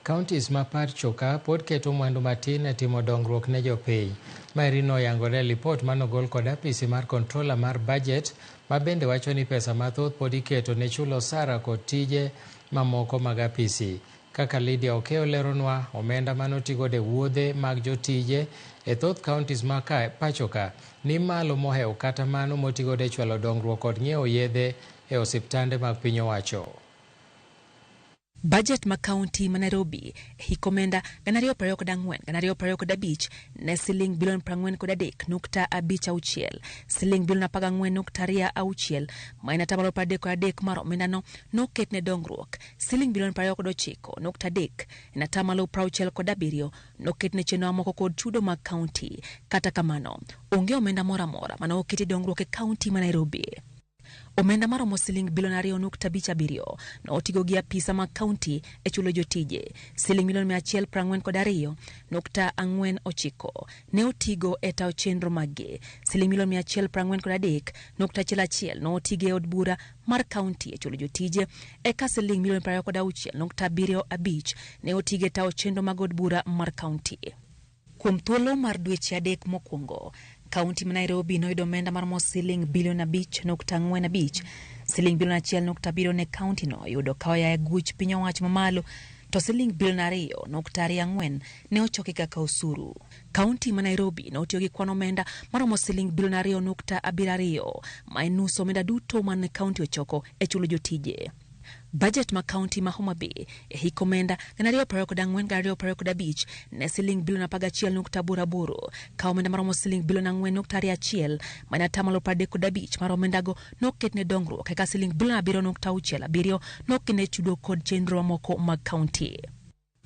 Counties ma pachoka pod keto mwandu matin e timo dongruok ne jopiny. Maeri noyangore e lipot manogol kod apisi mar controller mar budget ma bende wacho ni pesa mathoth pod iketo ne chulo osara kod tije mamoko mag apisi. Kaka Lydia Okeyo leronwa, omenda manotigodo e wuodhe mag jotije e thoth counties ma pachoka ni malo mohewo kata mano motigodo e chwalo dongruok kod ng'iewo yedhe e osiptande mag piny owacho. Bajet ma kaunti ma Nairobi e hik omenda 2024-2025 ne siling bilion 43.56, siling bilion 14.26 ma en atamalo 33 mar omendano noket ne dongruok, siling bilion 29.3 en atamalo 67 noket ne chenro mamoko kod chudo mag kaunti. Kata kamano, onge omenda moro amora mane oket e dongruok e kaunti ma Nairobi. Omenda maromo siling bilion 2.57 notigo gi apisa mag kaunti e chulo jotije. Siling milion 142.49 ne otigo e tayo chenro maggi. Siling milion 143.11 notigo e od bura mar kaunti e chulo jotije, eka siling milion 26.75 ne otigo e tayo chenro mag od bura mar kaunti. Kuom thuolo mar dweche 3 mokwongo, kaunti ma Nairobi noyudo omenda maromo siling bilion 5.45, siling bilion 1.7 ne kaunti no yudo ka oya e guch piny owacho mamalo, to siling bilion 2.24 ne ochoki kaka osuru. Kaunti ma Nairobi notiyo gi kwan omenda maromo siling bilion 2.72 ma en nus omenda duto mane kaunti ochoko e chulo jotije. Bajet ma kaunti ma Homa Bay e hik omenda 2024-2025 ne siling bilion 11.88, ka omenda maromo siling bilion 4.21 ma en atamalo 35 mar omendago noket ne dongruok, eka siling bilion 7.67 noket ne chudo kod chenro mamoko mag kaunti.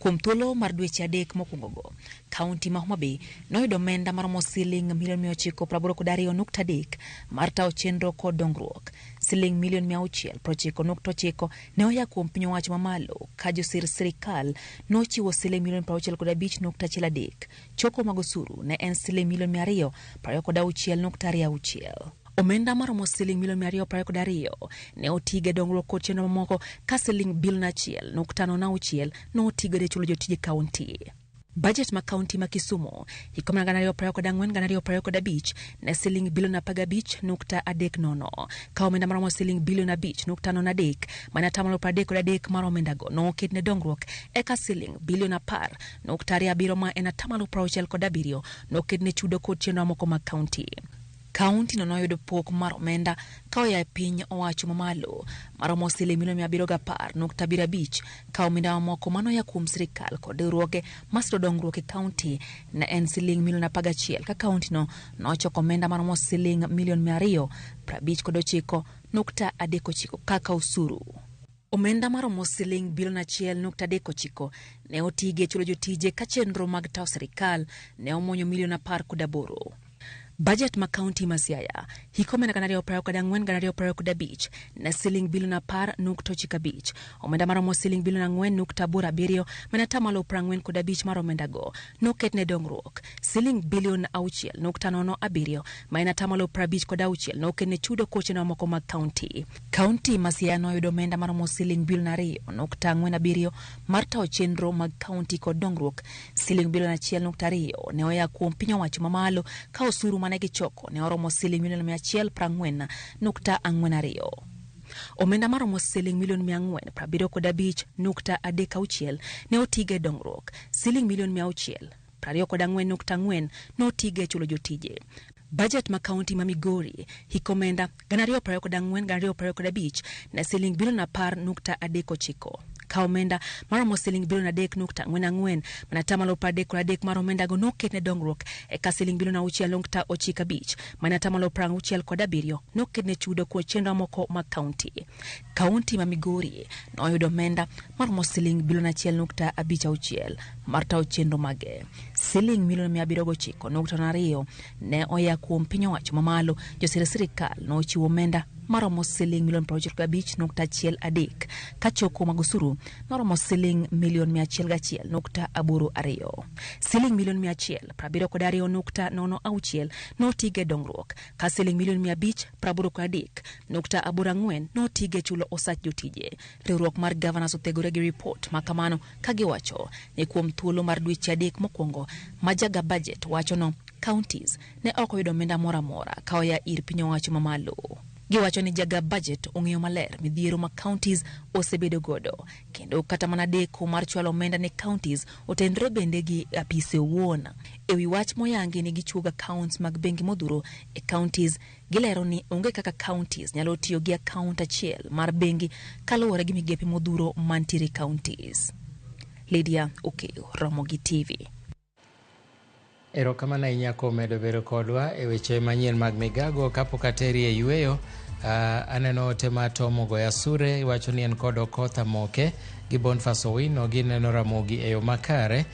Kuom thuolo mar dweche 3 mokwongogo, kaunti ma Homa Bay noyudo omenda maromo siling milion 982.3 mar tayo chenro kod dongruok. Siling milion 699 ne oya kuom piny owacho mamalo ka josir sirikal nochiwo siling milion 65.13. Choko mag osuru ne en siling milion 226.26. Omenda maromo siling milion 222 ne otigo e dongruok kod chenro mamoko ka siling bilion 1.06 notigo e chulo jotije kaunti. Bajet ma kaunti ma Kisumu hik 2024-2025 ne siling bilion 15.30, ka omenda maromo siling bilion 5.03 ma en atamalo 33 mar omendago noket ne dongruok, eka siling bilion 10.27 ma en atamalo 67 noket ne chudo kod chenro mamoko mag kaunti. Kaunti no noyudo pok mar omenda ka oya e piny owacho mamalo maromo siling milion 710.75, ka omenda mamoko manoya kuom sirikal kod riwruoge masiro dongruok e kaunti ne en siling milion 11, ka kaunti no nochoko omenda maromo siling milion 259.39 kaka osuru. Omenda maromo siling bilion 1.39 ne otigo e chulo jotije ka chenro mag tayo sirikal ne omonyo milion 18. Bajet ma kaunti ma Siaya hik omenda 2024-2025 ne siling bilion 10.95, omenda maromo siling bilion 4.87 ma en atamalo 45 mar omendago noket ne dongruok, siling bilion 6.07 ma en atamalo 56 noket ne chudo kod chenro mamoko mag kaunti. Kaunti ma Siaya noyudo omenda maromo siling bilion 2.47 mar tayo chenro mag kaunti kod dongruok. Siling bilion 1.2 ne oya kuom piny owacho mamalo ka osuru mane gichoko ne oromo siling milion 140.42. Omenda maromo siling milion 475.36 ne otigo e dongruok, siling milion 624.4 notigo e chulo jotije. Bajet ma kaunti ma Migori hik omenda 2024-2025 ne siling bilion 10.39, ka omenda maromo siling bilion 3.44 mana atamalo 33 mar omendago noket ne dongruok, eka siling bilion 6.95 mana atamalo 67 noket ne chudo kod chenro mamoko mag kaunti. Kaunti ma Migori noyudo omenda maromo siling bilion 1.56 mar tayo chenro mage. Siling milion 709.2 ne oya kuom piny owacho mamalo. Josir sirikal nochiwo omenda maromo siling milion 95.13, ka choko mag osuru noromo siling milion 101.82. Siling milion 172.06 notige dongruok, ka siling milion 583.84 notige chulo osach jotije. Riwruok mar Governors othegore gi ripot ma kamano ka giwacho ni kuom thuolo mar dweche 3 mokwongo ma jaga budget wachono, counties ne ok oyudo omenda moro amora ka oya ir piny owacho mamalo. Giwacho ni jaga budget ong'eyo maler midhiero ma counties osebedo godo, kendo kata mana deko mar chwalo omenda ne counties otenre bende gi apise owuon. E wi wach moyangi ni gichuogo accounts mag bengi modhuro e counties, gilero ni onge kaka counties nyalo tiyo gi account achiel mar bengi kaluwore gi migepe modhuro mantiere counties. Lydia Okeyo, Ramogi TV. Erokamano ahinya kuom medo bedo kodwa e weche manyien mag migago. Kapok ateri e yweyo, aneno ote ma Tom Ogoya Sure iwacho ni en kod Okoth Amoke gi Boniface Owino gineno Ramogi e yo makare.